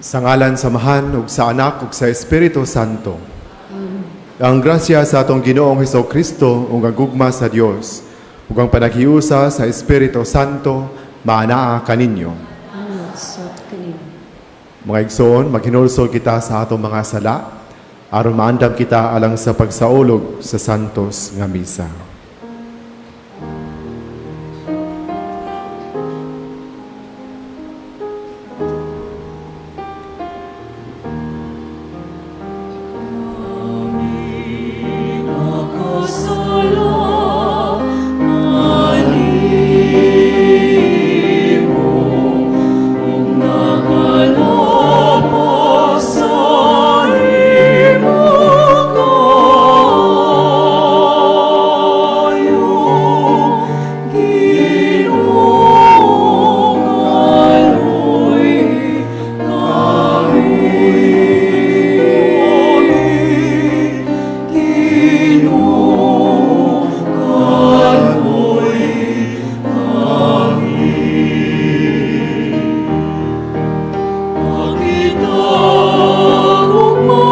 Sa ngalan sa Amahan ug sa Anak ug sa Espiritu Santo. Ang grasya sa atong Ginoong Hesus Kristo ug ang gugma sa Dios ug ang panaghiusa sa Espiritu Santo maanaa kaninyo. Ana sa kanin. Mga igsoon, maghinulsol kita sa atong mga sala aron maandam kita alang sa pagsaulog sa santos nga misa. Nakasala kanimo, ug nakalapas sa imong kaayo. Ginoo, kaluoy kami. Ginoo, kaluoy kami. Pakita gugma,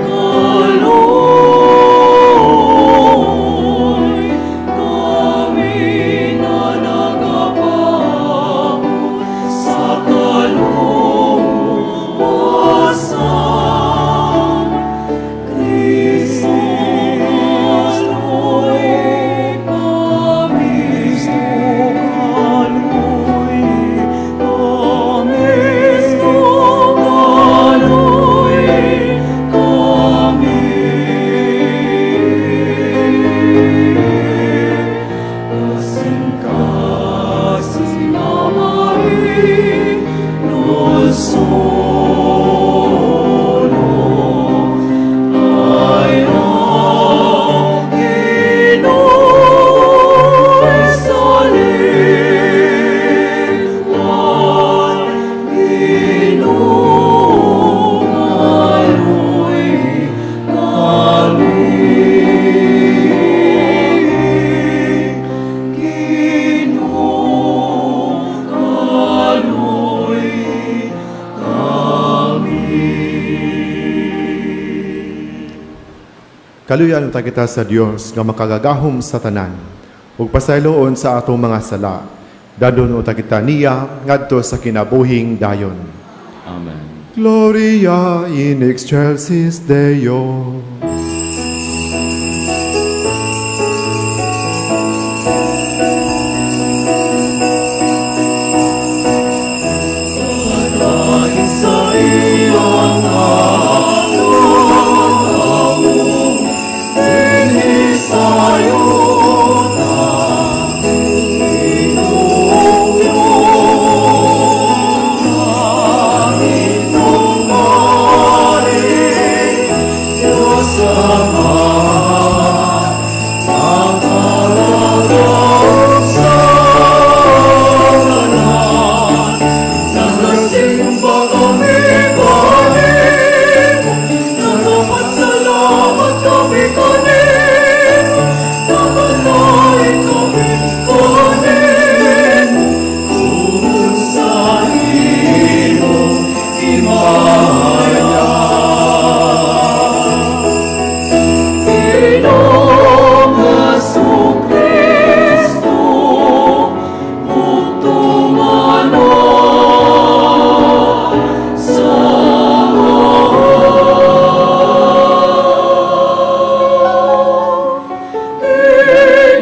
kaluoy kami nga nagapaabot sa kaluwasan. Kristo, kaluoy kami. Kristo, kaluoy kami. Kristo, kaluoy kami. Kasing-kasing nga mahinulsolo ay ang Ginoo salikwan. Ginoo, kaluoy kami. Ginoo, kaluoy kami. Kaluyan unta kita sa Dios nga makagagahom sa tanan ug pasayloon sa atong mga sala. Dadon unta kita niya ngadto sa kinabuhing dayon. Amen. Gloria in excelsis Deo. Dahil sa iyong dinhi sa yuta, Ginoong Diyos, langit ug hari, Diyos Amahan, makakagahom sa tanan. Nagasimba kami kanimo, nagapasalamat kami kanimo, nagalain kami kanimo, tungod sa imong himaya. Ginoong Jesu-Cristo, bugtong Anak sa Amahan.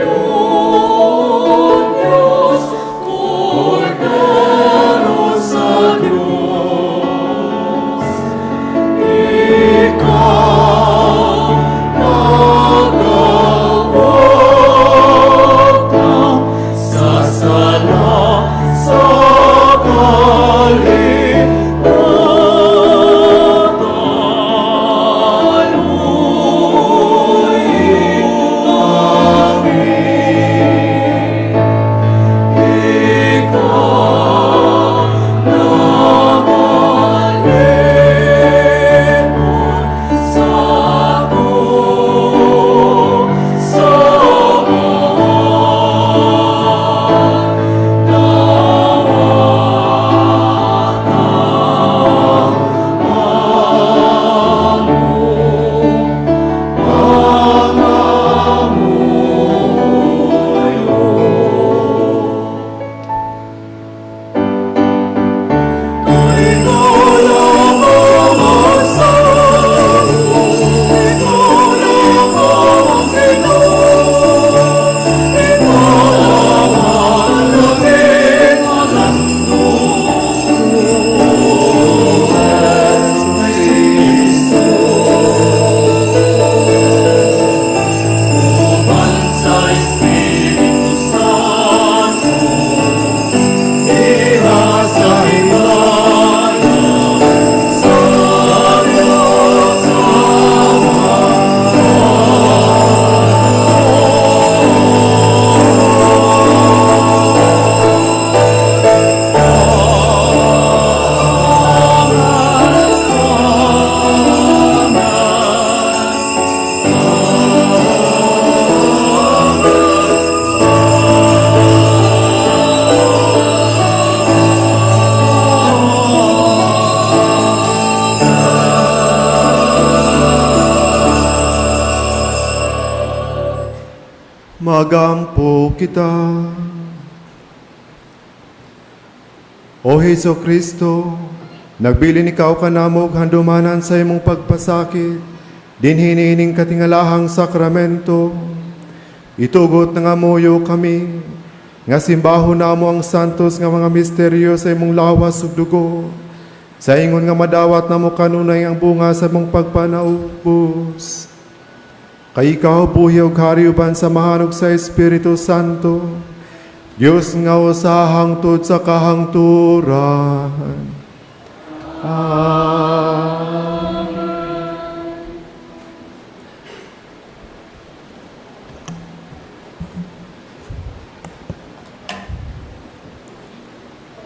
Ginoong Diyos, Kordero sa Diyos, ikaw nagawagtang sa sala sa kalibutan. Kaluoy kami. Ikaw nagalipod sa atong sa Amahan. Dawata Magampo kita. O Hesus Kristo, nagbilin ikaw kanamo og handumanan sa imong pagpasakit, dinhi niining katingalahang sakramento. Itugot nga moyo kami, nga simbahon namo ang santos nga mga misteryo sa imong lawas ug dugo, sa ingon nga madawat namo kanunay ang bunga sa imong pagpanaubos. Kay ikaw buhi ug hari uban sa Amahan ug sa Espiritu Santo, Dios nga usa hangtod sa kahangturan. Amen.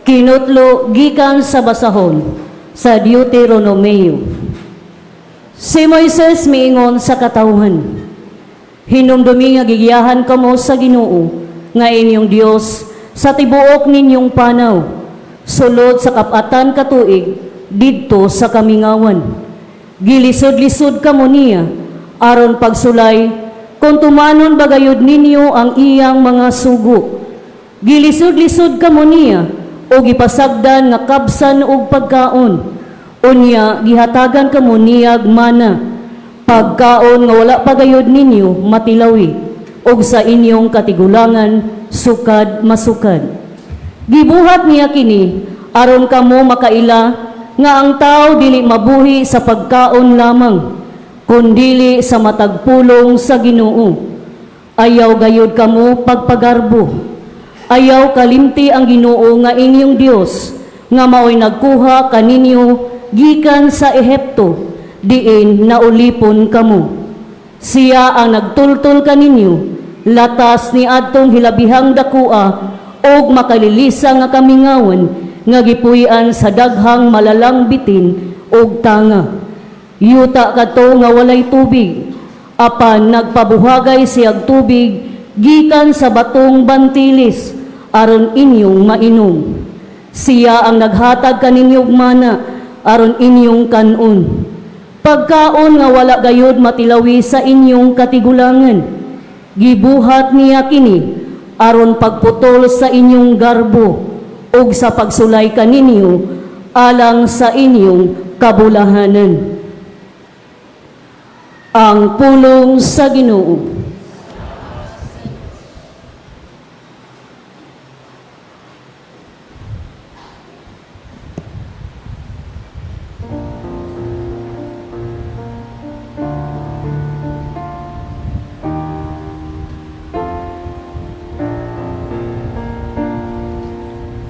Kinutlo gikan sa basahon sa Deuteronomio. Si Moises miingon sa katawhan, "Hinumdumi nga gigiyahan kamo sa Ginoo nga inyong Dios sa tibuok ninyong panaw, sulod sa kap-atan ka tuig didto sa kamingawan. Gilisod-lisod kamo niya aron pagsulay kung tumanon bagayod ninyo ang iyang mga sugo. Gilisod-lisod kamo niya o gipasagdan nga kabsan og pagkaon. Unya gihatagan kamo niyag mana, pagkaon nga wala pagayod ninyo matilawi, og sa inyong katigulangan sukad masukad. Gibuhat niya kini aron kamo makaila nga ang tao dili mabuhi sa pagkaon lamang, kundili sa matag pulong sa Ginoo. Ayaw gayod kamo pagpagarbo. Ayaw kalimti ang Ginoo nga inyong Dios nga maoy nagkuha kaninyo gikan sa Ehipto, diin naulipon kamo. Siya ang nagtultol kaninyo latas ni adtong hilabihang dakua og makalilisa nga kamingawan nga gipuy-an sa daghang malalang bitin og tanga. Yuta kadto nga walay tubig, apan nagpabuhagay siyag tubig gikan sa batong bantilis aron inyong mainom. Siya ang naghatag kaninyog mana aron inyong kanon. Pagkaon nga wala gayod matilawi sa inyong katigulangan. Gibuhat niya kini aron pagputol sa inyong garbo ug sa pagsulay kaninyo alang sa inyong kabulahanan." Ang pulong sa Ginoo.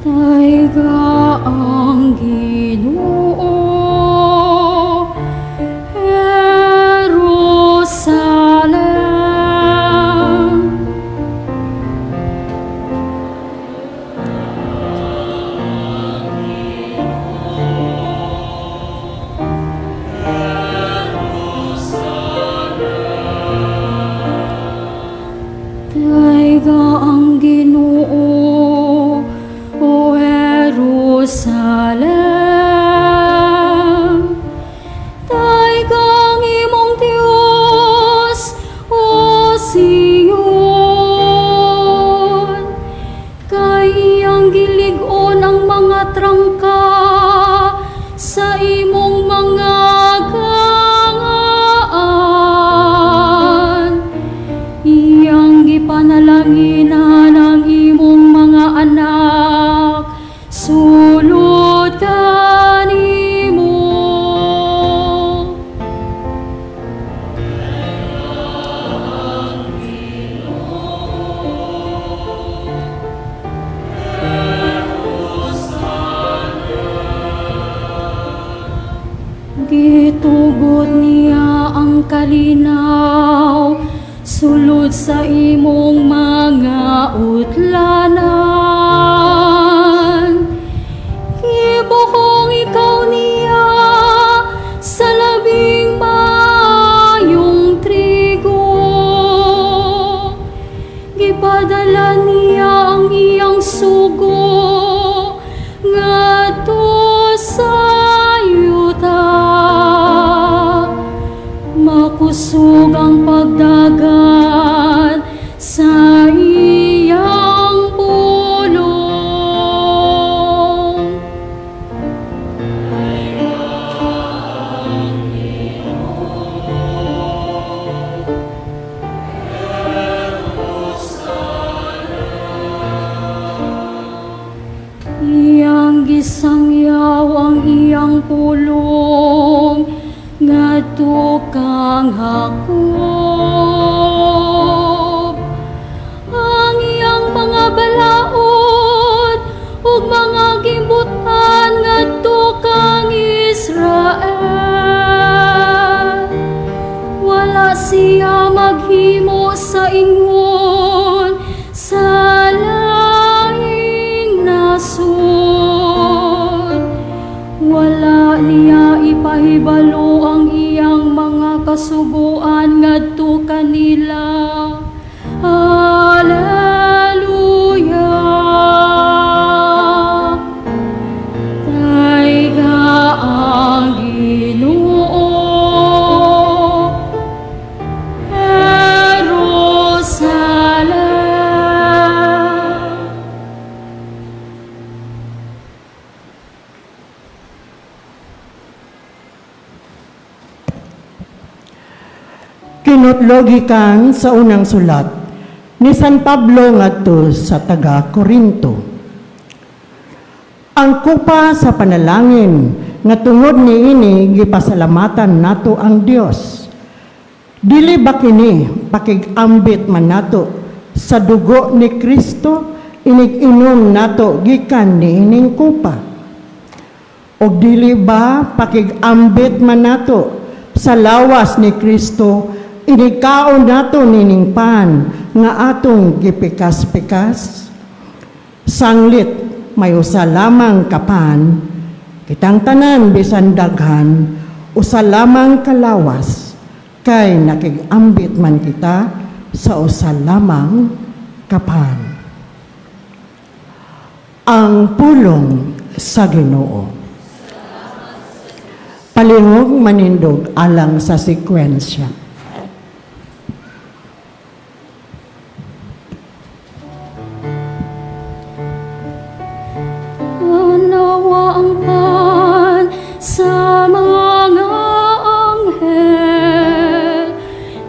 Tayga ang Ginoo, Jerusalem. Tayga ang Ginoo, O Jerusalem. Tayga ang imong Dios, O Sion. Kay iyang gilig-on ang mga trangka sa imong mga gangaan. Iyang gipanalanginan ang imong mga anak, sulod kanimo. Gitugot niya ang kalinaw sulod sa imong mga utlanan. Gibuhong ikaw niya sa labing maayong trigo. Gipadala niya ang iyang sugo ngadto sa yuta. Makusog ang pagdagan sa Gisangyaw ang iyang pulong ngadto kang Jacob, ang iyang mga balaod ug mga gimbutan ngadto kang Israel. Wala siya maghimo sa ingon sa laing nasod. Wala niya ipahibalo ang iyang mga kasuguan ngadto kanila. Hallelujah. Dayga ang Ginoo. Jerusalem. Kinutlo gikan sa unang sulat ni San Pablo ngadto sa taga Korinto. Ang kupa sa panalangin nga tungod niini gipasalamatan nato ang Dios. Dili ba kini pakig-ambit man nato sa dugo ni Kristo inig-inom nato gikan niining kupa? Og dili ba pakig-ambit man nato sa lawas ni Kristo inigkaon nato nining pan nga atong gipikas-pikas? Sanglit may usa lamang ka pan, kitang tanan bisan daghan, usa lamang ka lawas, kay nakig-ambit man kita sa usa lamang ka pan. Ang pulong sa Ginoo. Palihog manindog alang sa sekwensya. Tanawa ang pan sa mga anghel,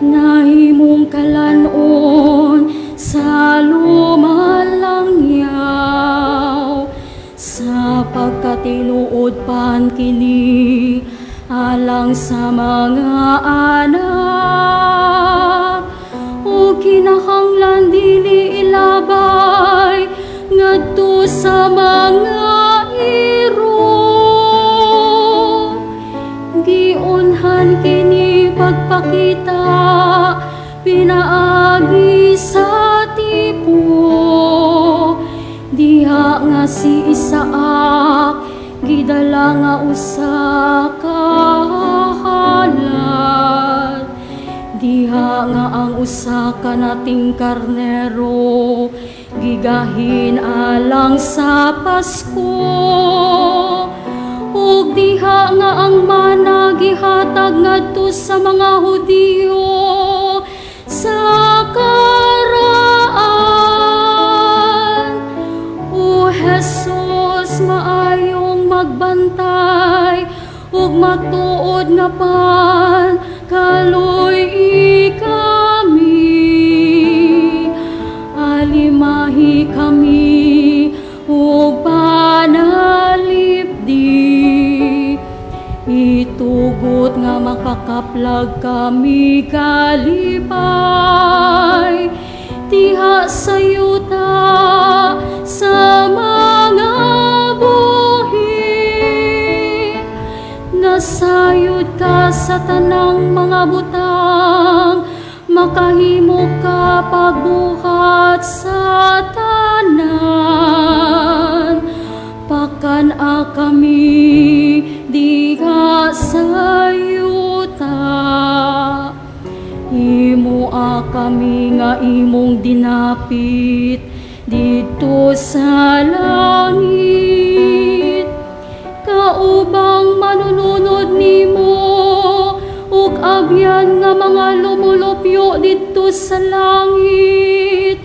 nahimong kalanon sa lumalangyaw, sa pagkatinuod pan kini alang sa mga anak, o kinahanglan dili ilabay ngadto sa mga iro. Giunhan kini pagpakita pinaagi sa tipo, diha nga si Isaac gidala nga usa ka halad, diha nga ang usa ka nating karnero gigahin alang sa Pasko, ug diha nga ang mana gihatag ngadto sa mga Hudiyo sa karaan. O Jesus, maayong magbantay ug matuod nga pan, kaluy-i kami. Alimahi kami ug panalipdi. Itugot nga makakaplag kami kalipay diha sa yuta sa mga buhi. Nasayod ka sa tanang mga butang, makahimo ka pagbuhat sa tanan. Pakan-a kami diha sa yuta. Himoa kami nga imong dinapit didto sa langit, kaubang manununod nimo ug abyan nga mga lumulupyo didto sa langit.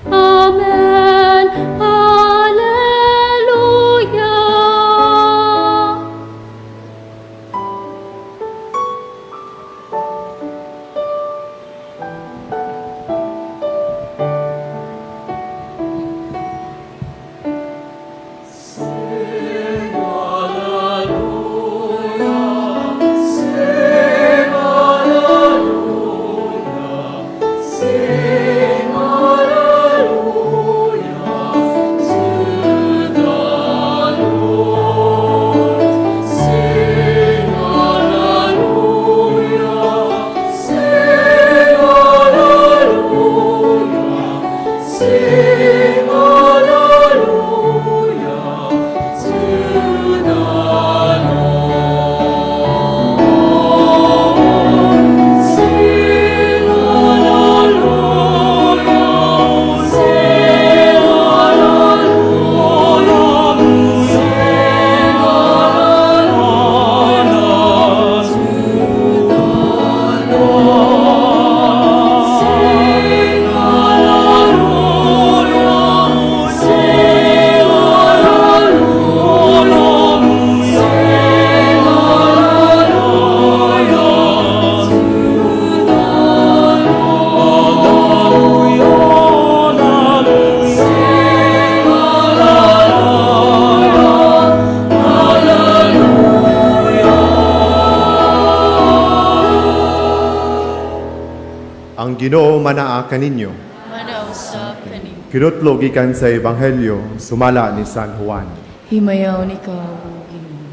Amen. Hallelujah. Ginoo manaa kaninyo. Manausap kaninyo. Kinutlo gikan sa Ebanghelyo sumala ni San Juan. Himayaw ni ka, O Ginoo.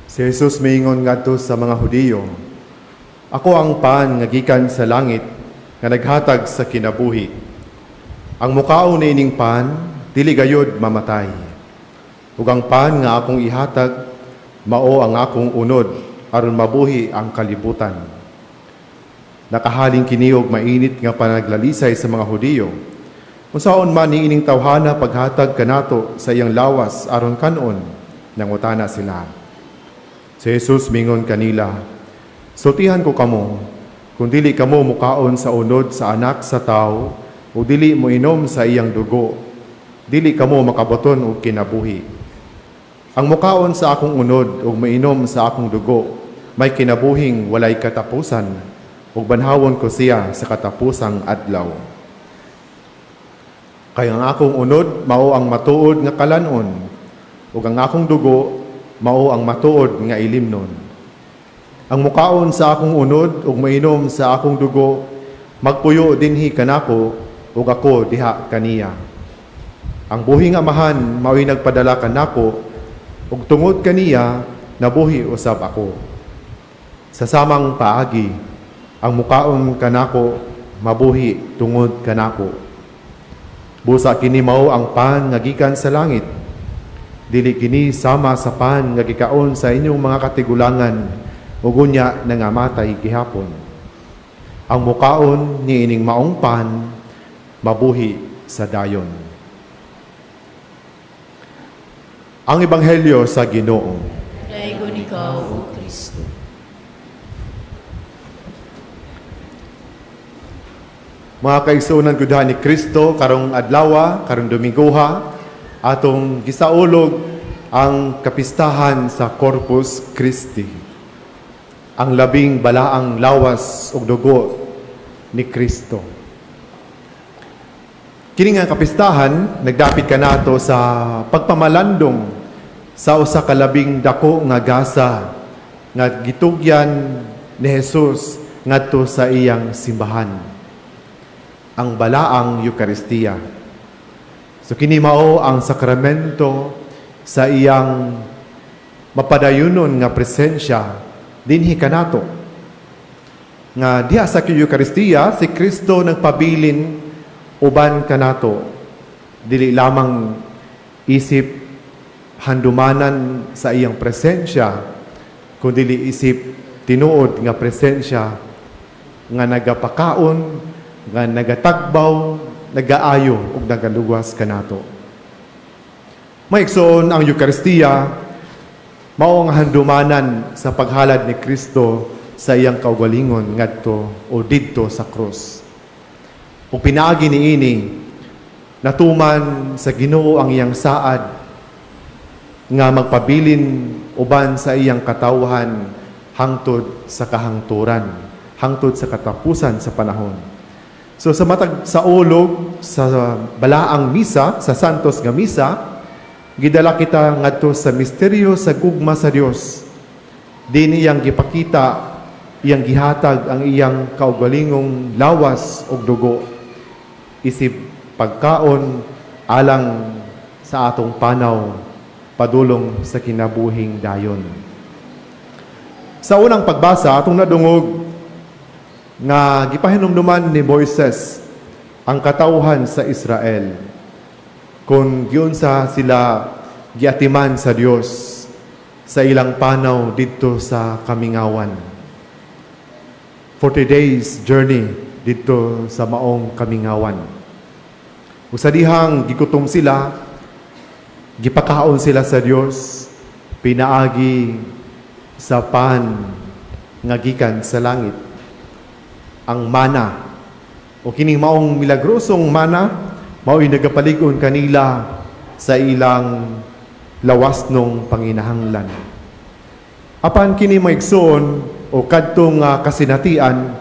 Si Jesus miingon ngadto sa mga Hudiyo, "Ako ang pan nga gikan sa langit nga naghatag sa kinabuhi. Ang mukaon niining pan dili gayod mamatay. Ug ang pan nga akong ihatag mao ang akong unod aron mabuhi ang kalibutan." Nakahaling kini og mainit nga panaglalisay sa mga Hudiyo. Unsaon man niining tawhana paghatag kanato sa iyang lawas aron kanon, nangutana sila. Si Jesus mingon kanila, "Sultihan ko kamo, kung dili kamo mukaon sa unod sa Anak sa Tao, o dili mo inom sa iyang dugo, dili kamo makaboton og kinabuhi. Ang mukaon sa akong unod ug mainom sa akong dugo, may kinabuhing walay katapusan, ug banhawon ko siya sa katapusang adlaw. Kay ang akong unod mao ang matuod nga kalanon, ug ang akong dugo mao ang matuod nga ilimnon. Ang mukaon sa akong unod ug mainom sa akong dugo, magpuyo dinhi kanako ug ako diha kaniya. Ang buhi nga Amahan mao'y nagpadala kanako, ug tungod kaniya nabuhi usab ako. Sa samang paagi, ang mukaon kanako mabuhi tungod kanako. Busa kini mao ang pan nga gikan sa langit. Dili kini sama sa pan nga gikaon sa inyong mga katigulangan ug unya nangamatay gihapon. Ang mukaon niining maong pan mabuhi sa dayon." Ang Ebanghelyo sa Ginoo. Daygon ikaw, O Kristo. Mga kaigsuonan gudha ni Kristo, karong adlawa, karong Domingoha, atong gisaulog ang kapistahan sa Corpus Christi. Ang labing balaang lawas ug dugo ni Kristo. Kini nga kapistahan nagdapit kanato sa pagpamalandong sa usa ka labing dako nga gasa nga gitugyan ni Jesus ngadto sa iyang simbahan, ang balaang Eukaristiya. So kini mao ang sakramento sa iyang mapadayunon nga presensya dinhi kanato. Nga diha sa Eukaristiya si Kristo nagpabilin uban kanato, dili lamang isip handumanan sa iyang presensya, kundi isip tinuod nga presensya nga nagapakaon, nga nagatagbaw, nagaayo ug nagaluwas kanato. Maigsoon, ang Eukaristiya mao ang handumanan sa paghalad ni Kristo sa iyang kaugalingon ngadto o didto sa krus. Ug pinaagi niini, natuman sa Ginoo ang iyang saad nga magpabilin uban sa iyang katawhan hangtod sa kahangturan, hangtod sa katapusan sa panahon. So sa matag saulog sa balaang misa, sa Santos nga misa, gidala kita ngadto sa misteryo sa gugma sa Dios. Dinhi iyang gipakita, iyang gihatag ang iyang kaugalingong lawas ug dugo isip pagkaon alang sa atong panaw padulong sa kinabuhing dayon. Sa unang pagbasa, atong nadungog nga gipahinumduman ni Moises ang katawhan sa Israel kung giunsa sila giatiman sa Dios sa ilang panaw didto sa kamingawan. 40 days journey didto sa maong kamingawan. Ug sa dihang gigutom sila, gipakaon sila sa Dios pinaagi sa pan nga gikan sa langit, ang mana. O kining maong milagrosong mana mao'y nagapalig-on kanila sa ilang lawas nung panginahanglan. Apan kini maigsoon o kadtong kasinatian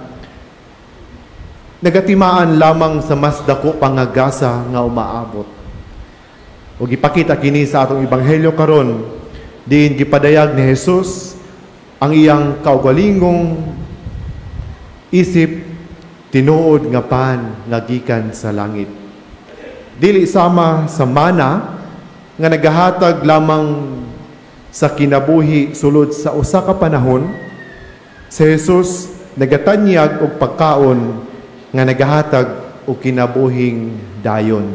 Nagatimaan lamang sa mas dako pa nga gasa nga umaabot. O gipakita kini sa atong ebanghelyo karon, diin gipadayag ni Jesus ang iyang kaugalingong isip tinuod nga pan nga gikan sa langit. Dili sama sa mana nga nagahatag lamang sa kinabuhi sulod sa usa ka panahon, si Jesus nagatanyag og pagkaon nga nagahatag og kinabuhing dayon.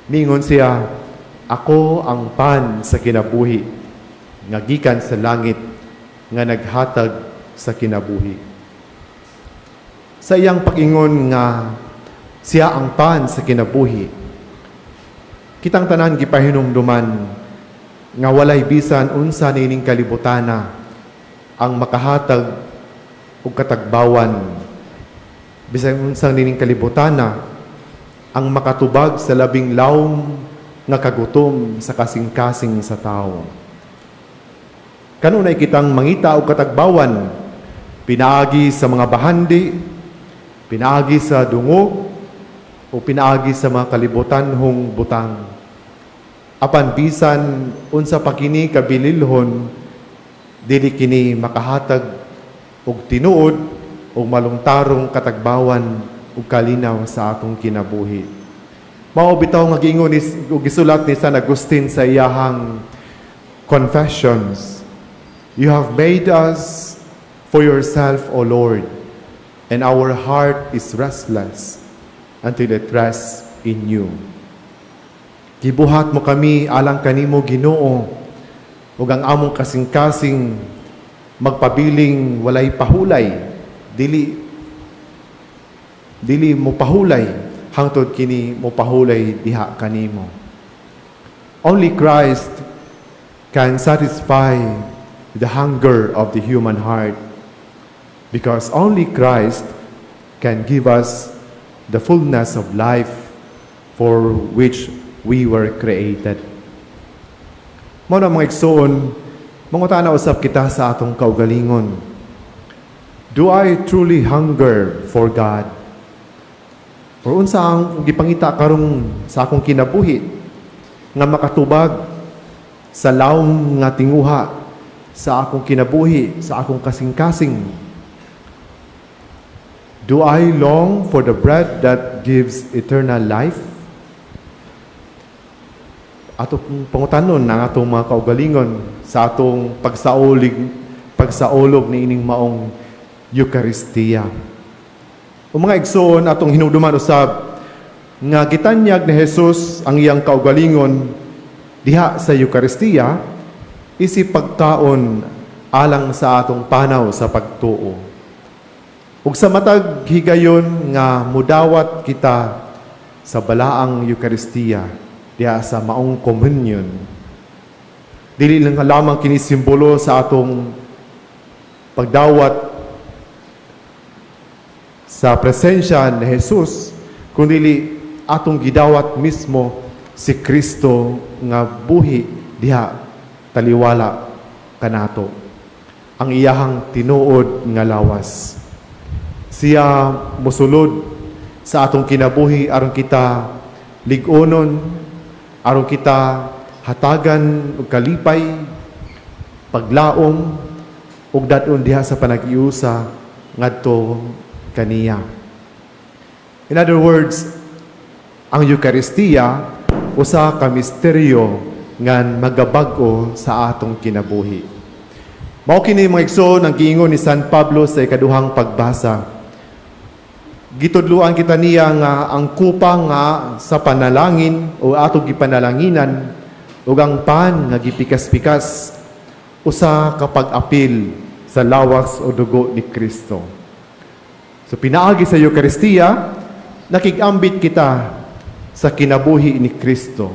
Mingon siya, "Ako ang pan sa kinabuhi nga gikan sa langit nga naghatag sa kinabuhi." Sa iyang pag-ingon nga siya ang pan sa kinabuhi, kitang tanan gipahinumduman nga walay bisan unsa niining kalibutana ang makahatag og katagbawan, bisan unsa niining kalibutana ang makatubag sa labing lawom nga kagutom sa kasing-kasing sa tao. Kanunay kitang mangita og katagbawan pinaagi sa mga bahandi, pinaagi sa dungog, o pinaagi sa mga kalibutanhong butang. Apan bisan unsa pa kini kabililhon, dili kini makahatag og tinuod og malungtarong katagbawan ug kalinaw sa atong kinabuhi. Mao bitaw nga giingon ni ug gisulat ni San Agustin sa iyahang Confessions, "You have made us for yourself, O Lord, and our heart is restless until it rests in you." Gibuhat mo kami alang kanimo, Ginoo, ug ang among kasing-kasing magpabiling walay pahulay, dili mo pahulay hangtod kini mo pahulay diha kanimo. Only Christ can satisfy the hunger of the human heart because only Christ can give us the fullness of life for which we were created. Mao na, mga igsoon, mangutana usab kita sa atong kaugalingon. Do I truly hunger for God? Or unsa ang gipangita karong sa akong kinabuhi nga makatubag sa lawom nga tinguha sa akong kinabuhi, sa akong kasing-kasing? Do I long for the bread that gives eternal life? Ato pong pangutanon ang atong mga kaugalingon sa atong pagsaulog ni ining maong Eukaristiya. O mga igsoon, atong hinumduman usab nga gitanyag ni Jesus ang iyang kaugalingon diha sa Eukaristiya isip pagkaon alang sa atong panaw sa pagtuo. Ug sa matag higayon nga mudawat kita sa balaang Eukaristiya diha sa maong communion, dili lang lamang kini simbolo sa atong pagdawat sa presensya ni Jesus, kundi atong gidawat mismo si Kristo nga buhi diha taliwala kanato, ang iyahang tinuod nga lawas. Siya mosulod sa atong kinabuhi aron kita lig-onon, aron kita hatagan og kalipay, paglaom ug dad-on diha sa panag-iusa ngadto kaniya. In other words, ang Eukaristiya usa ka misteryo nga magabag-o sa atong kinabuhi. Mao kini, mga igsoon, ang giingon ni San Pablo sa ikaduhang pagbasa. Gitudluan kita niya nga ang kupa nga sa panalangin o atong gipanalanginan ug ang pan nga gipikas-pikas usa ka pag-apil sa lawas o dugo ni Kristo. So pinaagi sa Eukaristiya, nakig-ambit kita sa kinabuhi ni Kristo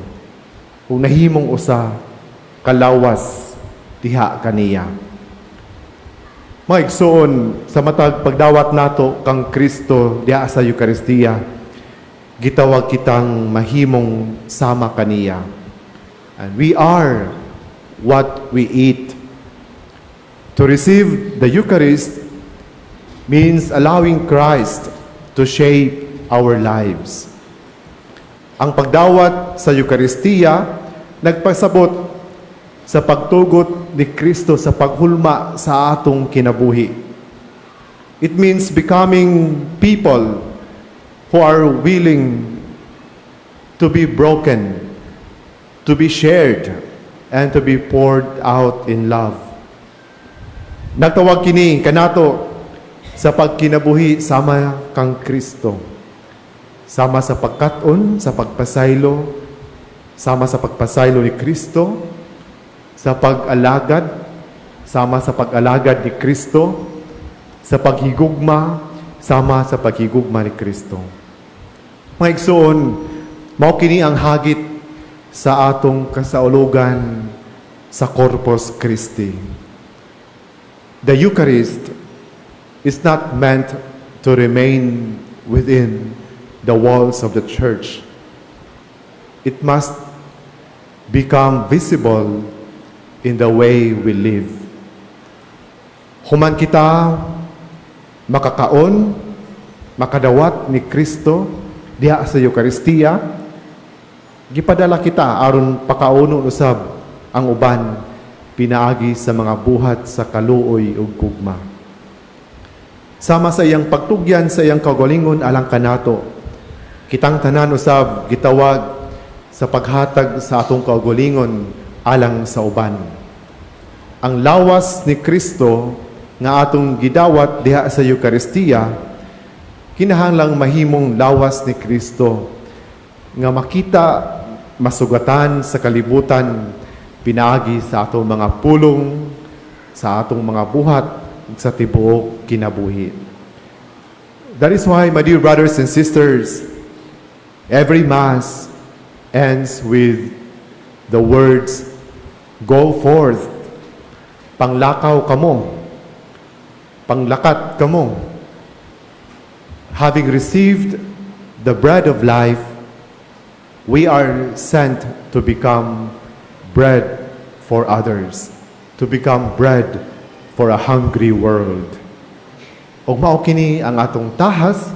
ug nahimong usa ka lawas diha kaniya. Mga igsoon, sa matag pagdawat nato kang Kristo diha sa Eukaristiya, gitawag kitang mahimong sama kaniya. And we are what we eat. To receive the Eucharist means allowing Christ to to shape our lives. Ang pagdawat sa Eukaristiya nagpasabot sa pagtugot ni Kristo sa paghulma sa atong kinabuhi. It means becoming people who are willing to be broken, to be shared, and to be poured out in love. Nagtawag kini kanato sa pagkinabuhi sama kang Kristo. Sama sa pagkat-on, sa pagpasaylo, sama sa pagpasaylo ni Kristo, sa pag-alagad, sama sa pag-alagad ni Kristo, sa paghigugma, sama sa paghigugma ni Kristo. Mga igsoon, mao kini ang hagit sa atong kasaulugan sa Corpus Christi. The Eucharist is not meant to remain within the walls of the church. It must become visible in the way we live. Human kita makakaon, makadawat ni Kristo diha sa Eukaristiya, gipadala kita aron pakaunon usab ang uban pinaagi sa mga buhat sa kaluoy ug gugma. Sama sa iyang pagtugyan sa iyang kaugalingon alang kanato, kitang tanan usab gitawag sa paghatag sa atong kaugalingon alang sa uban. Ang lawas ni Kristo nga atong gidawat diha sa Eukaristiya, kinahanglang mahimong lawas ni Kristo nga makita, masugatan sa kalibutan pinaagi sa atong mga pulong, sa atong mga buhat, ug sa tibuok kinabuhi. That is why, my dear brothers and sisters, every Mass ends with the words, "Go forth, panglakaw kamo, panglakat kamo. Having received the bread of life, we are sent to become bread for others, to become bread for a hungry world." Og mao kini ang atong tahas,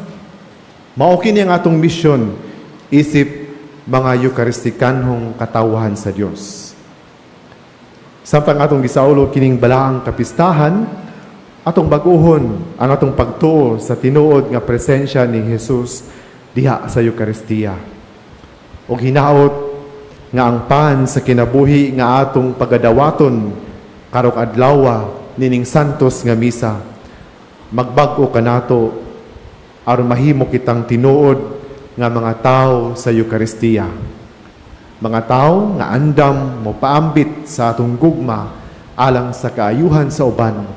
mao kini ang atong misyon isip mga Eukaristikanhong katawhan sa Dios. Samtang atong gisaulog kining balaang kapistahan, atong bag-ohon ang atong pagtuo sa tinuod nga presensya ni Jesus diha sa Eukaristiya. Og hinaot nga ang pan sa kinabuhi nga atong pagadawaton karong adlaw nining santos nga misa magbag-o kanato aron mahimo kitang tinuod nga mga tao sa Eukaristiya. Mga tao nga andam mo paambit sa atong gugma alang sa kaayuhan sa uban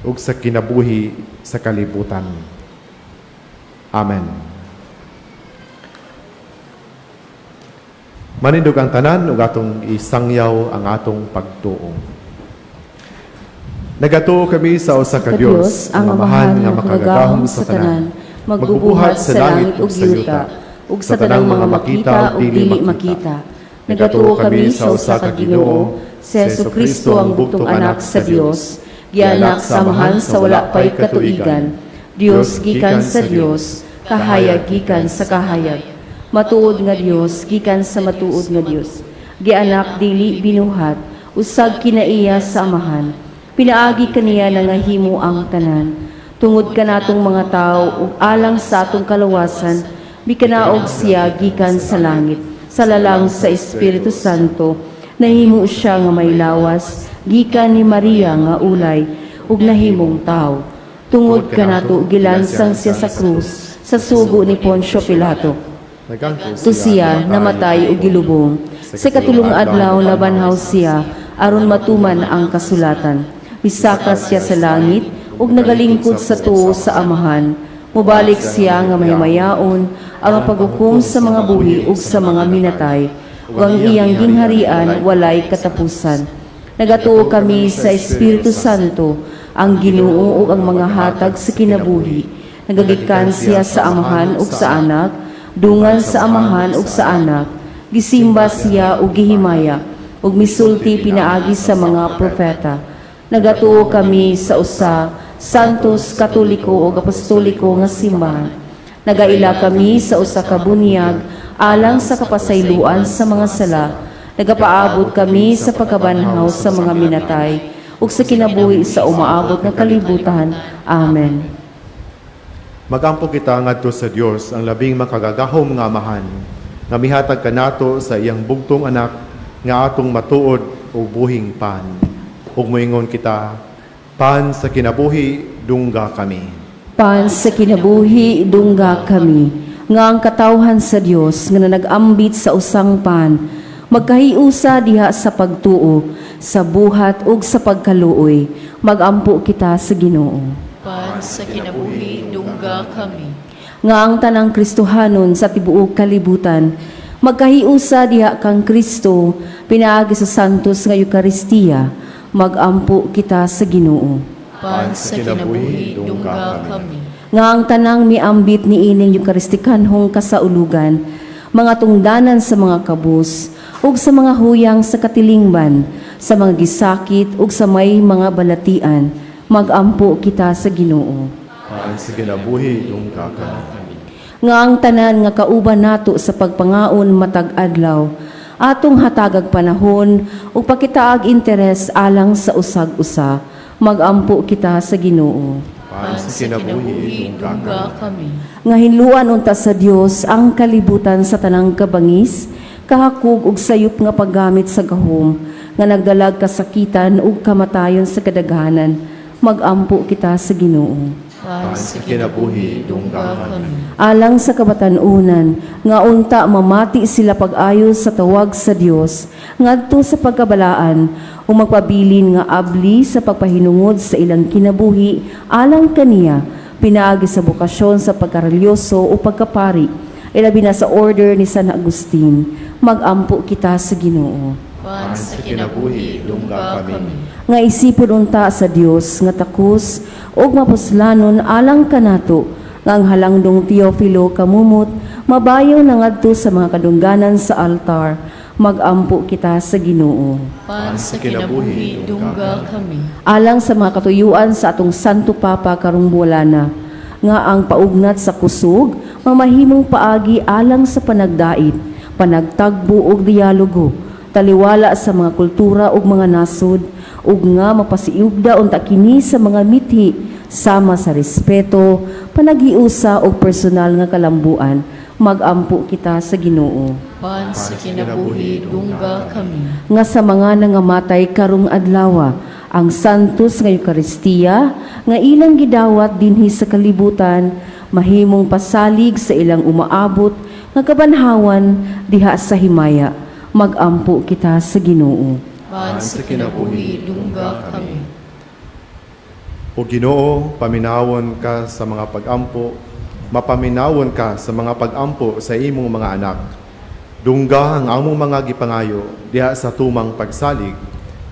ug sa kinabuhi sa kalibutan. Amen. Manindog ang tanan ug atong isangyaw ang atong pagtuo. Nagatuo kami sa usa ka Dios, ang Amahan nga makagagahom sa tanan, magbubuhat sa langit ug yuta, ug sa tanang mga makita ug dili makita. Nagatuo kami sa usa ka Ginoo, si Jesu Cristo, ang bugtong Anak sa Dios, gianak sa Amahan sa wala pay katuigan, Dios gikan sa Dios, kahayag gikan sa kahayag, matuod nga Dios gikan sa matuod nga Dios, gianak, dili binuhat, usag kinaiya sa Amahan. Pinaagi kaniya nangahimo ang tanan. Tungod kanatong mga tao ug alang sa atong kalawasan, mikanaog siya gikan sa langit. Sa lalang sa Espiritu Santo, nahimo siya nga may lawas gikan ni Maria nga ulay, ug nahimong tao. Tungod kanato, gilansang siya sa krus sa sugo ni Poncio Pilato. To siya, namatay ug gilubong. Sa katulong adlaw, nabanhaw siya aron matuman ang kasulatan. Misaka siya sa langit ug nagalingkod sa tuo sa Amahan. Mubalik siya nga mahimayaon aron paghukom sa mga buhi ug sa mga minatay, ug ang iyang gingharian walay katapusan. Nagatuo kami sa Espiritu Santo, ang Ginoo ug ang mangahatag sa kinabuhi. Nagagikan siya sa Amahan ug sa Anak, dungan sa Amahan ug sa Anak. Gisimba siya ug gihimaya, ug misulti pinaagi sa mga propeta. Nagatuo kami sa usa, Santos, Katoliko ug Apostoliko nga simbahan. Nagaila kami sa usa ka bunyag alang sa kapasayloan sa mga sala. Nagapaabot kami sa pagkabanhaw sa mga minatay ug sa kinabuhi sa umaabot nga kalibutan. Amen. Magampo kita ngadto sa Dios, ang labing makagagahom nga Amahan, nga mihatag kanato sa iyang bugtong anak nga atong matuod ug buhing pan. Ug moingon kita, Pan sa kinabuhi, dungga kami. Pan sa kinabuhi, dungga kami. Nga ang katawhan sa Dios nga nagambit sa usang pan, magkahiusa diha sa pagtuo, sa buhat ug sa pagkaluoy. Magampo kita sa Ginoo. Pan sa kinabuhi, dungga kami. Nga ang tanang Kristohanon sa tibuok kalibutan magkahiusa diha kang Kristo pinaagi sa Santos nga Eukaristiya. Magampo kita sa Ginoo. Pan sa kinabuhi, dungga kami. Nga ang tanang miambit niining Eukaristikanhong kasaulugan, mga tungdanan sa mga kabus ug sa mga huyang sa katilingban, sa mga gisakit ug sa may mga balatian, magampo kita sa Ginoo. Pan sa kinabuhi, dungga kami. Nga ang tanan nga kauban nato sa pagpangaon matag adlaw, atong hatagag panahon ug pakitaag interes alang sa usag-usa, magampo kita sa Ginoo. Pan sa kinabuhi, dungga kami. Kami. Nga hinluan unta sa Dios ang kalibutan sa tanang kabangis, kahakog ug sayop nga paggamit sa gahom nga nagdalag kasakitan ug kamatayon sa kadaghanan, magampo kita sa Ginoo. Pan sa kinabuhi, dungga kami. Alang sa kabatan-unan nga unta mamati sila pag-ayo sa tawag sa Dios ngadto sa pagkabalaan ug magpabilin nga abli sa pagpahinungod sa ilang kinabuhi alang kaniya pinaagi sa bokasyon sa pagkarelyoso o pagkapari, ilabi na sa Order ni San Agustin, magampo kita sa Ginoo. Pan sa kinabuhi, dungga kami. Nga isipon unta sa Dios nga takos ug mapuslanon alang kanato nga ang halangdong Teofilo Camumot mabayaw na ngadto sa mga kadungganan sa altar, magampo kita sa Ginoo. Pan sa kinabuhi, dungga kami. Alang sa mga katuyuan sa atong Santo Papa karong buwana, nga ang paugnat sa kusog mamahimong paagi alang sa panagdait, panagtagbo ug dialogo taliwala sa mga kultura ug mga nasod, ug nga mapasiugda unta kini sa mga mithi sama sa respeto, panaghiusa ug personal nga kalambuan, magampo kita sa Ginoo. Pan sa kinabuhi, dungga kami. Nga sa mga nangamatay karong adlawa, ang Santos nga Eukaristiya nga ilang gidawat dinhi sa kalibutan mahimong pasalig sa ilang umaabot nga kabanhawan diha sa himaya, magampo kita sa Ginoo. Pan sa kinabuhi, dungga kami. O Ginoo, paminawon ka sa mga pag-ampo, mapaminawon ka sa mga pag-ampo sa imong mga anak. Dungga ang among mga gipangayo diha sa tumang pagsalig,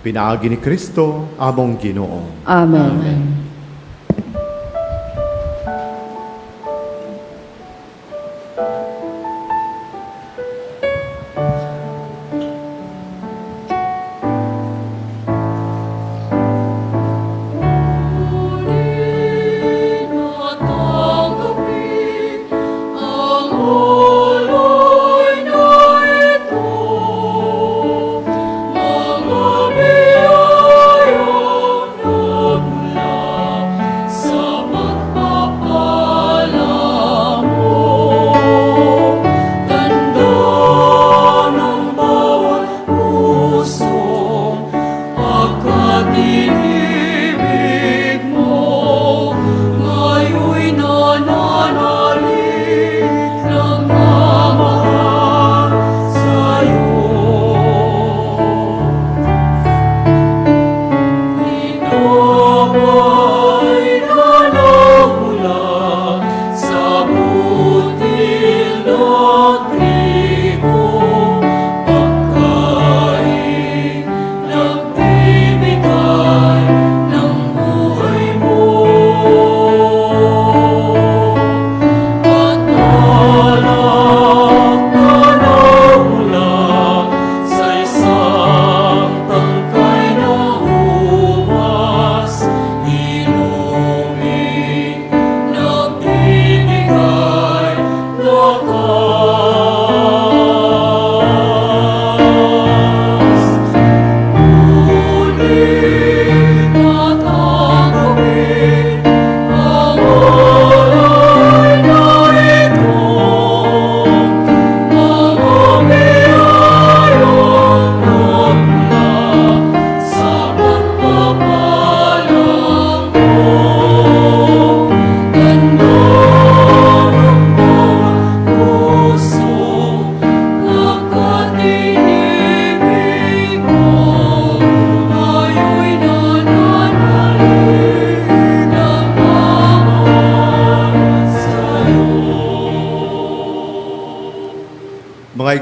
pinaagi ni Kristo among Ginoo. Amen. Amen. Natanggapin ang alay na ito, mga biyayang nagmula sa pagpapala mo. Tanda ng bawat pusong pagkat inibig mo, ngayon'y nananalig, nagmamahal sa'yo. Tinapay na nagmula sa butil ng trigo, pagkain nagbibigay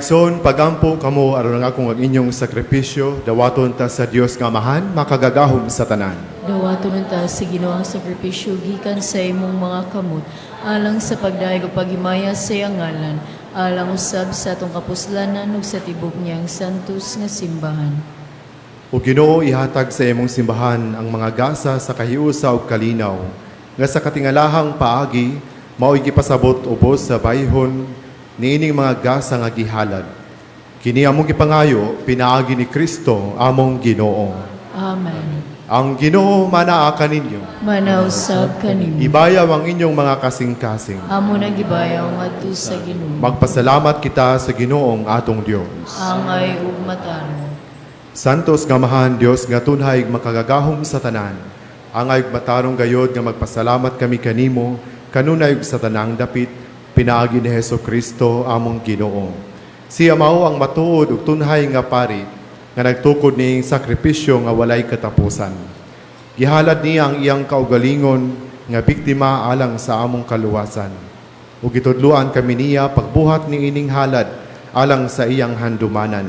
Mga igsoon, pagampo kamo aron ang akong ang inyong sakripisyo, dawaton ta sa Dios nga Amahan, makagagahom sa tanan. Dawaton unta sa Ginoo ang sakripisyo gikan sa imong mga kamot alang sa pagdayeg ug paghimaya sa iyang ngalan, alang usab sa atong kapuslanan ug sa tibok niyang santos nga simbahan. O Ginoo, ihatag sa imong simbahan ang mga gasa sa kahiusa ug kalinaw, nga sa katingalahang paagi mao'y gipasabot ubos sa bayhon niining mga gasa nga gihalad. Kini among gipangayo pinaagi ni Kristo among Ginoo. Amen. Ang Ginoo manaa kaninyo. Manausab kanimo. Ibayaw ang inyong mga kasing-kasing. Amo nang gibayaw ngadto sa Ginoo. Magpasalamat kita sa Ginoong atong Dios. Angay ug matarong. Santos nga Amahan Dios nga tunhay makagagahom sa tanan. Angay ug matarong gayod nga magpasalamat kami kanimo kanunay ug sa tanang dapit pinaagi ni Hesus Kristo among Ginoo. Siya mao ang matuod ug tunhay nga pari nga nagtukod niing sakripisyo nga walay katapusan. Gihalad niya ang iyang kaugalingon nga biktima alang sa among kaluwasan. Ug gitudloan kami niya pagbuhat niining halad alang sa iyang handumanan.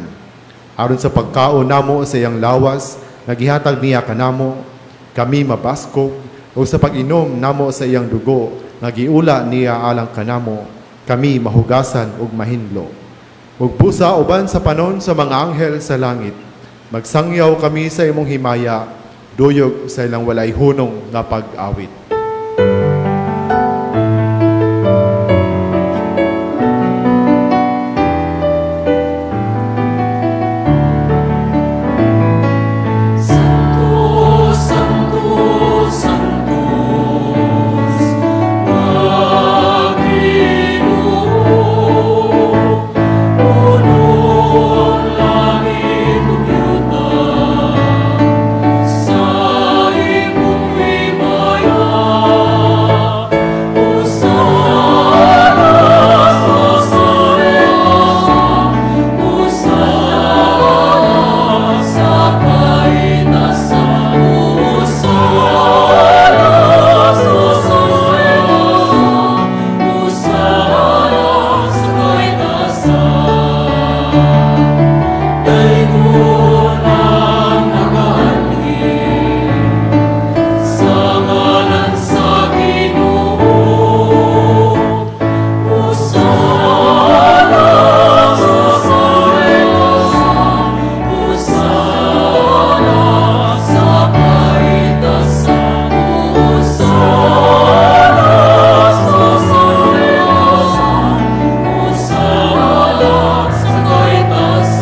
Aron sa pagkaon namo sa iyang lawas nga gihatag niya kanamo, kami mabaskog, ug sa pag-inom namo sa iyang dugo nga giula niya alang kanamo, kami mahugasan ug mahinlo. Ug busa uban sa panon sa mga anghel sa langit, magsangyaw kami sa imong himaya, duyog sa ilang walay hunong nga pag-awit. Santo, Santo, Santos, Ginoo, puno ang langit ug yuta sa imong himaya. Hosana sa taas, Hosana sa kaitaasan, Hosana sa taas, Hosana sa kaitaasan. Daygon ang nagaanhi sa ngalan sa Ginoo. Hosana sa taas, Hosana sa kaitaasan, Hosana sa taas, Hosana sa kaitaasan.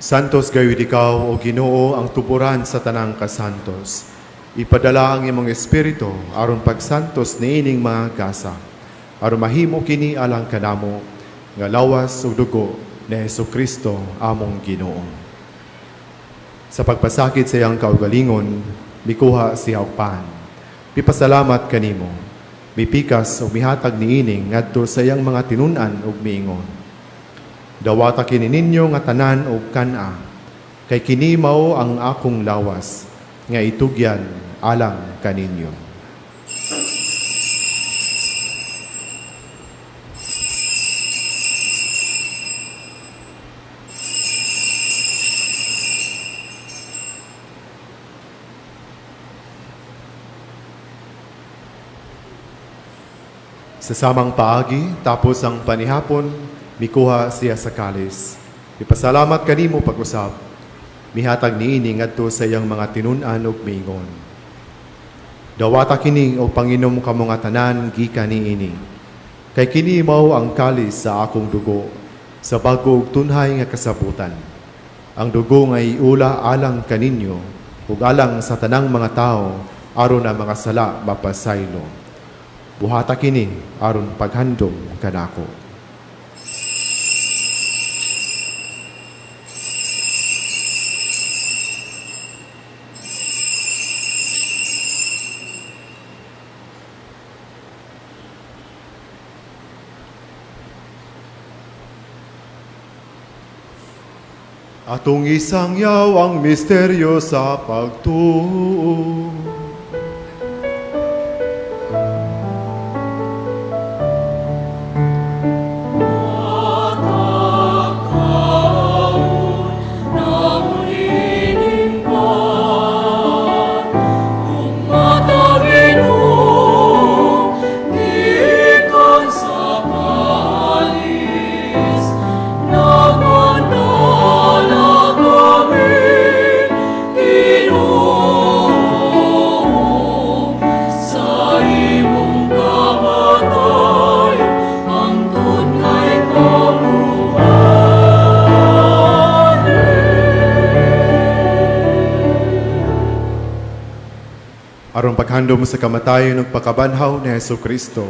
Santos gayud ikaw, o Ginoo, ang tuburan sa tanang kasantos. Ipadala ang imong espiritu aron pagsantos niining mga gasa. Aron mahimo kini alang kanamo nga lawas ug dugo ni Hesukristo among Ginoo. Sa pagpasakit sa iyang kaugalingon, mikuha siya og pan. Mipasalamat kanimo. Mipikas ug mihatag niini ngadto sa iyang mga tinun-an ug miingon: "Dawata kini ninyo nga tanan og kan-a, kay kini mao ang akong lawas nga itugyan alang kaninyo." Sa samang paagi, tapos ang panihapon, mikuha siya sa kalis. Ipasalamat kanimo pag-usab. Mihatag niini ngadto sa iyang mga tinun-an ug miingon: "Dawata kini og panginom kamo nga tanan gikan niini. Kay kini mao ang kalis sa akong dugo, sa bago ug tunhay nga kasabutan. Ang dugo nga iula alang kaninyo ug alang sa tanang mga tawo aron ang mga sala mapasaylo. Buhata kini aron paghandom kanako." Atong isangyaw ang misteryo sa pagtuo. Aron paghandom sa kamatayon ug pagkabanhaw ni Hesus Kristo,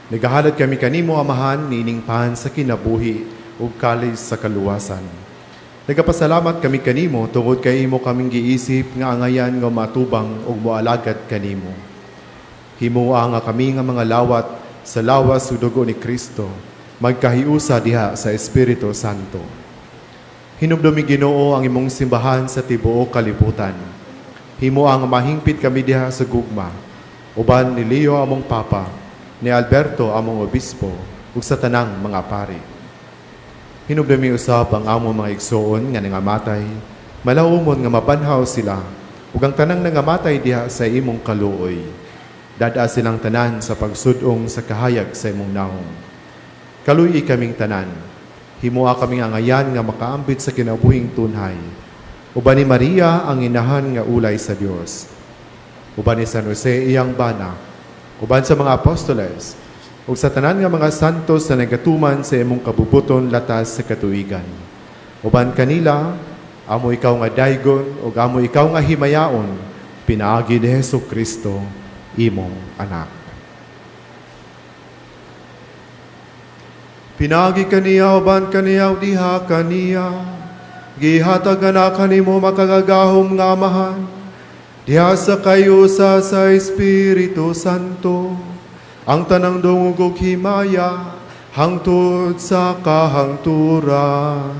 nagahalad kami kanimo, Amahan, niining pan sa kinabuhi ug kalis sa kaluwasan. Nagapasalamat kami kanimo tungod kay imo kaming giisip nga angayan nga matubang ug moalagad kanimo. Himoa nga kami nga mga lawat sa lawas ug dugo ni Kristo magkahiusa diha sa Espiritu Santo. Hinumdumi, Ginoo, ang imong simbahan sa tibuok kalibutan. Himoa nga mahingpit kami diha sa gugma, uban ni Leo among Papa, ni Alberto among Obispo, ug sa tanang mga pari. Hinumdumi usab ang among mga igsoon nga nangamatay, malaumon nga mabanhaw sila, ug ang tanang nangamatay diha sa imong kaluoy. Dad-a silang tanan sa pagsud-ong sa kahayag sa imong nawong. Kaluy-i kaming tanan. Himoa kaming angayan nga makaambit sa kinabuhing tunhay. Uban ni Maria ang inahan nga ulay sa Dios. Uban ni San Jose iyang bana. Uban sa mga apostoles ug sa tanan nga mga santos na nagatuman sa imong kabubuton latas sa katuigan. Uban kanila, amo ikaw nga daygon ug amo ikaw nga himayaon pinaagi ni Hesus Kristo, imong anak. Pinaagi kaniya, uban kaniya, ug diha kaniya, gihatag na kanimo makagagahom nga Amahan, diha sa kahiusa sa Espiritu Santo, ang tanang dungog ug himaya hangtod sa kahangturan.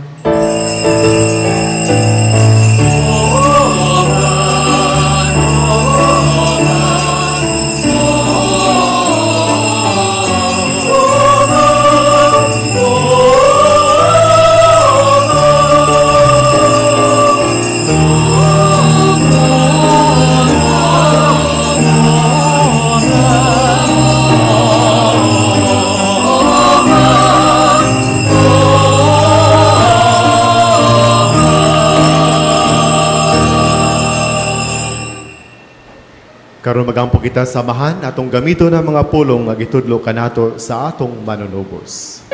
Karon magampo kita sa Amahan, atong gamiton ang mga pulong nga gitudlo kanato sa atong manunubos.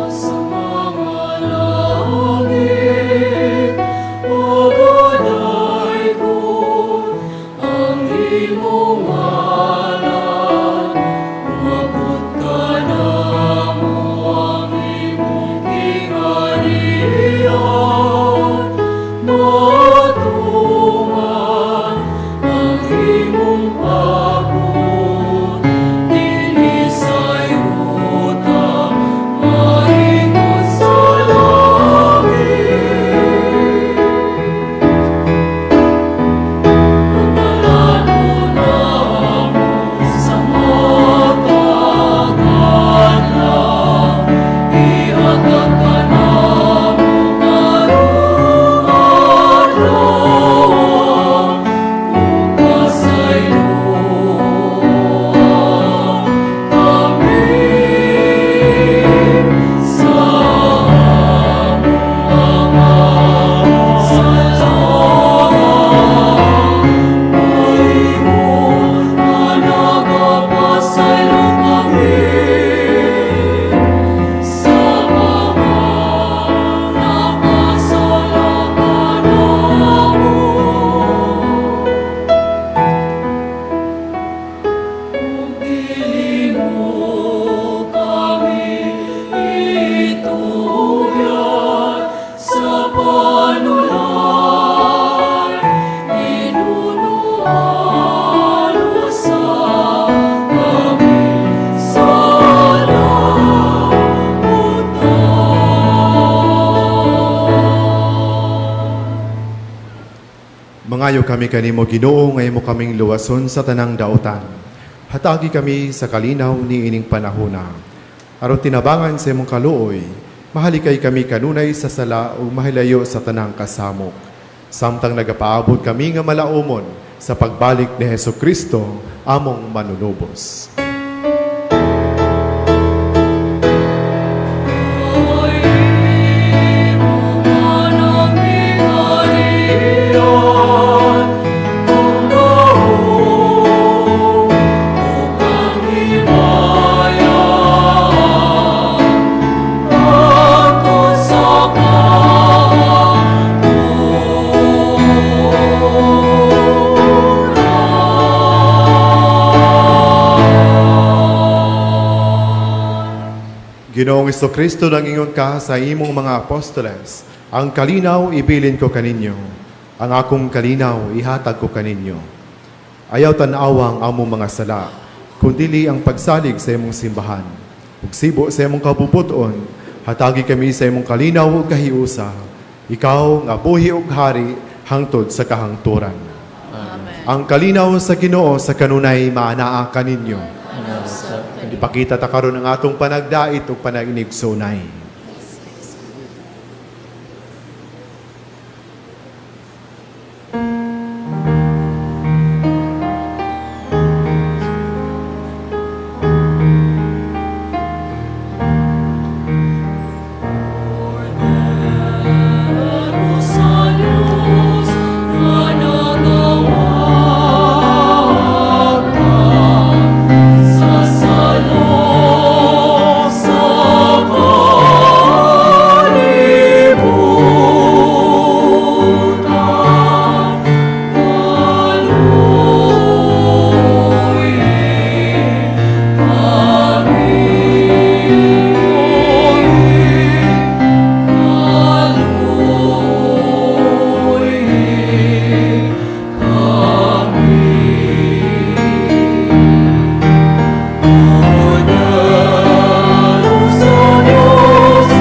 Sa mga langit, pagadaygon ang imong ngalan. Umabot kanamo ang imong gingharian. Matuman ang imong pabuot dinhi sa yuta mahimong sa langit. Pagpalanon namo sa matag adlaw, ihatag kanamo karong adlaw, ug pasayloa kami sa among mga sala. Paingon nga nagapasaylo kami sa mga nakasala kanamo. Ug dili mo kami itugyan sa panulay, hinunoa luwasa kami sa dautan. Mangayo kami kanimo, Ginoo, nga imo kaming luwason sa tanang dautan. Hatagi kami sa kalinaw niining panahona. Aron tinabangan sa imong kaluoy, mahalikay kami kanunay sa sala ug mahilayo sa tanang kasamok. Samtang nagapaabot kami nga malaumon sa pagbalik ni Hesus Kristo, among manunubos. Kay imo Ginoong Kristo, nangingon ka sa imong mga apostoles, ang kalinaw ibilin ko kaninyo, ang akong kalinaw ihatag ko kaninyo. Ayaw tan-awang among mga sala, kundili ang pagsalig sa imong simbahan. Ug sibo sa imong kabubuton, hatagi kami sa imong kalinaw ug kahiusa. Ikaw nga buhi ug hari hangtod sa kahangturan. Amen. Ang kalinaw sa Ginoo sa kanunay maanaa kaninyo. Usab kaninyo. Ipakita ta karon ang atong panagdait ug panag-inigsunay. Sa Diyos nga nagawata sa salo sa kalibutan, kaluoy sa Diyos nga nagawata sa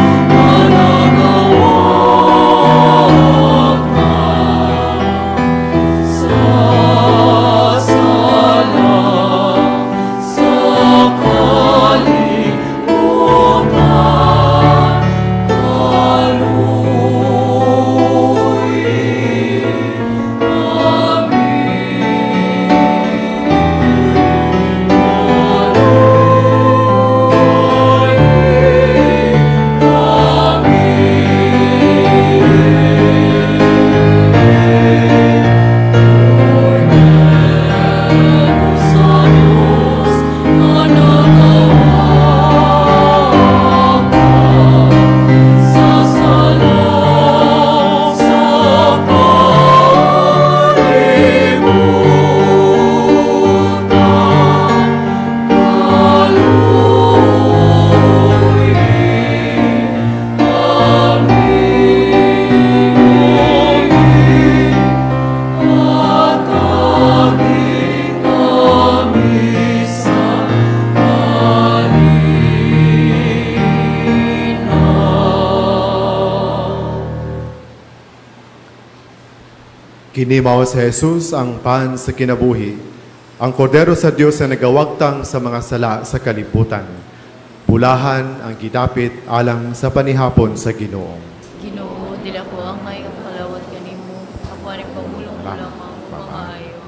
sala sa kalibutan, kaluoy Sa Diyos nga nagawata sa sala sa kalibutan, kaluoy kami, kami sa Kini mao si Jesus ang pan sa kinabuhi, ang kordero sa Dios na nagawagtang sa mga sala sa kalibutan. Bulahan ang gidapit alang sa panihapon sa Ginoo. Ginoo, dili ako angay nga makalawat kanimo. Ako aning pangulong ko lamang mga ayo.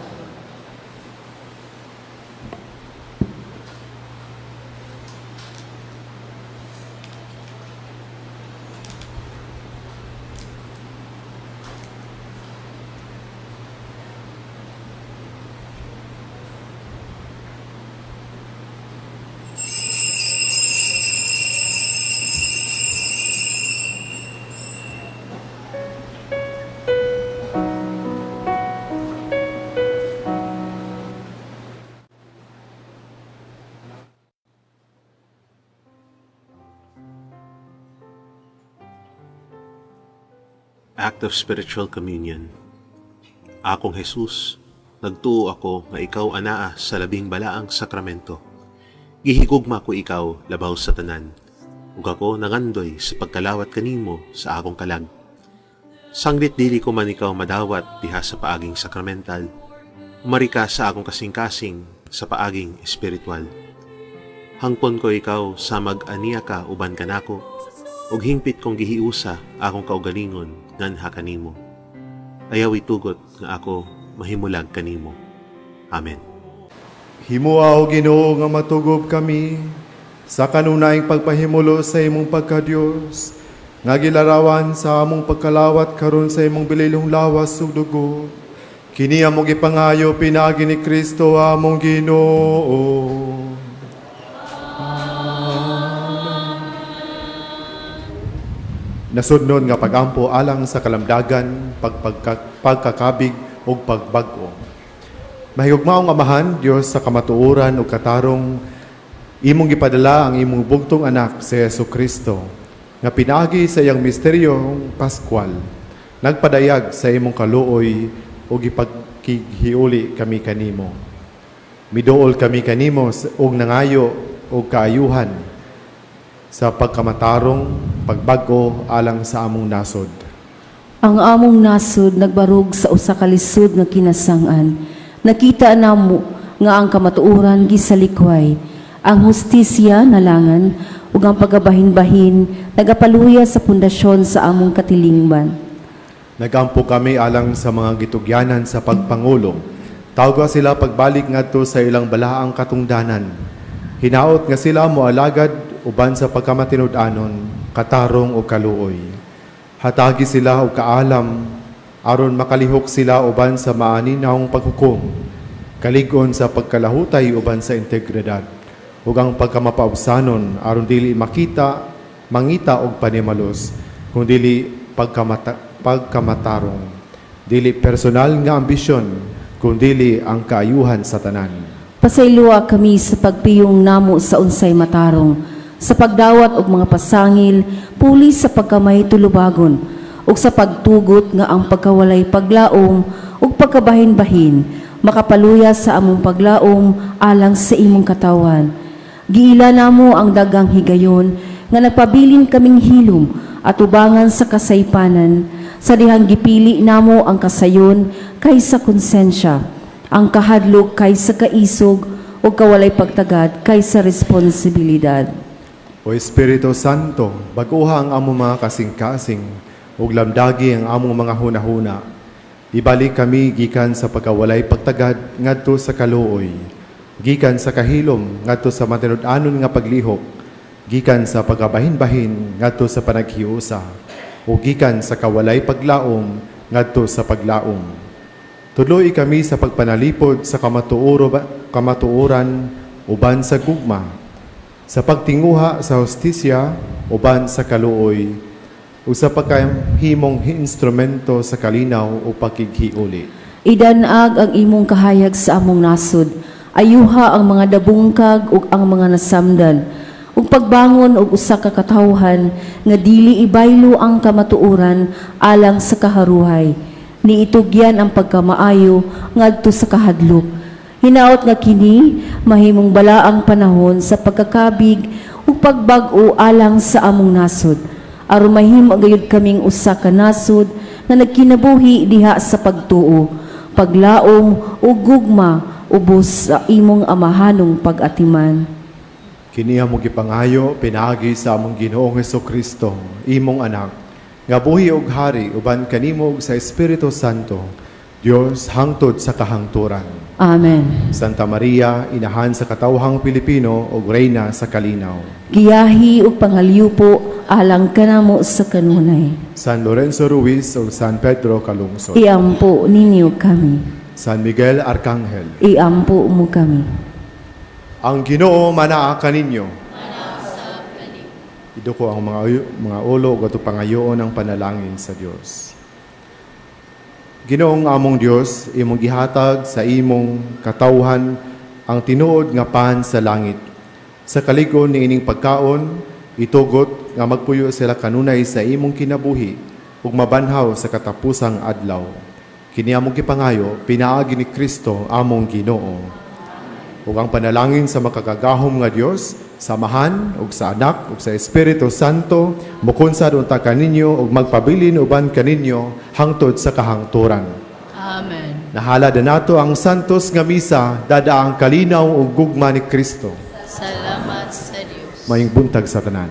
Act of Spiritual Communion. Akong Jesus, nagtuo ako nga ikaw anaa sa labing balaang sakramento. Gihigugma ko ikaw labaw sa tanan, ug ako nangandoy sa pagkalawat kanimo sa akong kalag. Sanglit dili ko man ikaw madawat diha sa paaging sakramental, umari ka sa akong kasing-kasing sa paaging espiritual. Hangpon ko ikaw sa mag-aniya ka uban kanako, ug hingpit kong gihiusa akong kaugalingon nganha kanimo. Ayaw itugot nga ako mahimulag kanimo. Amen. Himua o Ginoo nga matugob kami sa kanunayng pagpahimulo sa imong pagka-Dios, nga gilarawan sa among pagkalawat karon sa imong bililong lawas ug dugo. Kini among gipangayo pinaagi ni Kristo among Ginoo. Nasudnon nga pagampo alang sa kalamdagan, pagkakabig ug pagbag-o. Mahigugmaong Amahan, Dios sa kamatuoran ug katarong, Imong gipadala ang imong bugtong anak si Hesus Kristo nga pinaagi sa iyang misteryong Pascual nagpadayag sa imong kaluoy ug gipakighiuli kami kanimo. Miduol kami kanimo ug nangayo og kaayuhan sa pagkamatarong pagbag-o alang sa among nasod. Ang among nasod nagbarog sa usa ka lisod nga kinasang-an. Nakita namo nga ang kamatuoran gisalikway, ang hustisya nalangan ug ang pagabahin-bahin nagapaluya sa pundasyon sa among katilingban. Nagampo kami alang sa mga gitugyanan sa pagpangulo. Tawga sila pagbalik ngadto sa ilang balaang katungdanan. Hinaot nga sila moalagad uban sa pagkamatinud-anon, katarong o kaluoy. Hatagi sila og kaalam aron makalihok sila uban sa maaninawng paghukom, kalig-on sa pagkalahutay uban sa integridad, ug ang pagkamapaubsanon aron dili makita mangita og panimalos, kung dili pagkamatarong, dili personal nga ambisyon, kung dili ang kaayuhan sa tanan. Pasayloa kami sa pagpiyong namo sa unsay matarong, sa pagdawat og mga pasangil, puli sa pagkamay tulubagon, ug sa pagtugot nga ang pagkawalay paglaom ug pagkabahin-bahin makapaluya sa among paglaom alang sa imong katawan. Giila namo ang dagang higayon nga nagpabilin kaming hilom at ubangan sa kasaypanan, sa dihang gipili namo ang kasayon kaysa konsensya, ang kahadlok kaysa kaisog ug kawalay pagtagad kaysa responsibilidad. O Espiritu Santo, bag-oha ang among mga kasing-kasing ug lamdagi ang among mga hunahuna. Ibalik kami gikan sa pagkawalay pagtagad ngadto sa kaluoy, gikan sa kahilom ngadto sa matinud-anon nga paglihok, gikan sa pagkabahin-bahin ngadto sa panaghiusa, ug gikan sa kawalay paglaom ngadto sa paglaom. Tudloi kami sa pagpanalipod sa kamatuoran uban sa gugma, sa pagtinguha sa hustisya uban sa kaluoy, ug sa pagkahimong instrumento sa kalinaw o pakighiuli. Idanag ang imong kahayag sa among nasod. Ayuha ang mga dabungkag ug ang mga nasamdan, ug pagbangon og usa ka katawhan nga dili ibaylo ang kamatuoran alang sa kaharuhay. Niitugyan ang pagkamaayo ngadto sa kahadlok. Hinaot nga kini mahimong balaang panahon sa pagkakabig ug pagbag-o alang sa among nasod, aron mahimo gayud kaming usa ka nasod nga nagkinabuhi diha sa pagtuo, paglaom ug gugma ubos sa imong amahanong pag-atiman. Kini among gipangayo pinaagi sa among Ginoong Hesukristo, imong anak, nga buhi og hari uban kanimo ug sa Espiritu Santo, Dios hangtod sa kahangturan. Amen. Santa Maria, inahan sa katawhang Pilipino ug reyna sa kalinaw. Giyahi ug pangalyupo alang kanamo sa kanunay. San Lorenzo Ruiz ug San Pedro Calungsod. Iampo ninyo kami. San Miguel Arcangel. Iampo mo kami. Ang Ginoo manaa kaninyo. Iduko ang mga ulo ug ato pangayoon ang panalangin sa Dios. Ginoong among Dios, imong gihatag sa imong katawhan ang tinuod nga pan sa langit. Sa kalig-on niining pagkaon, itugot nga magpuyo sila kanunay sa imong kinabuhi ug mabanhaw sa katapusang adlaw. Kini among gipangayo pinaagi ni Kristo among Ginoo. Ug ang panalangin sa makagagahom nga Dios, sa Amahan ug sa Anak ug sa Espiritu Santo, mukunsad unta kaninyo ug magpabilin uban kaninyo hangtod sa kahangturan. Amen. Nahalad na nato ang santos nga misa, dada ang kalinaw ug gugma ni Kristo. Salamat sa Dios. Maayong buntag sa tanan.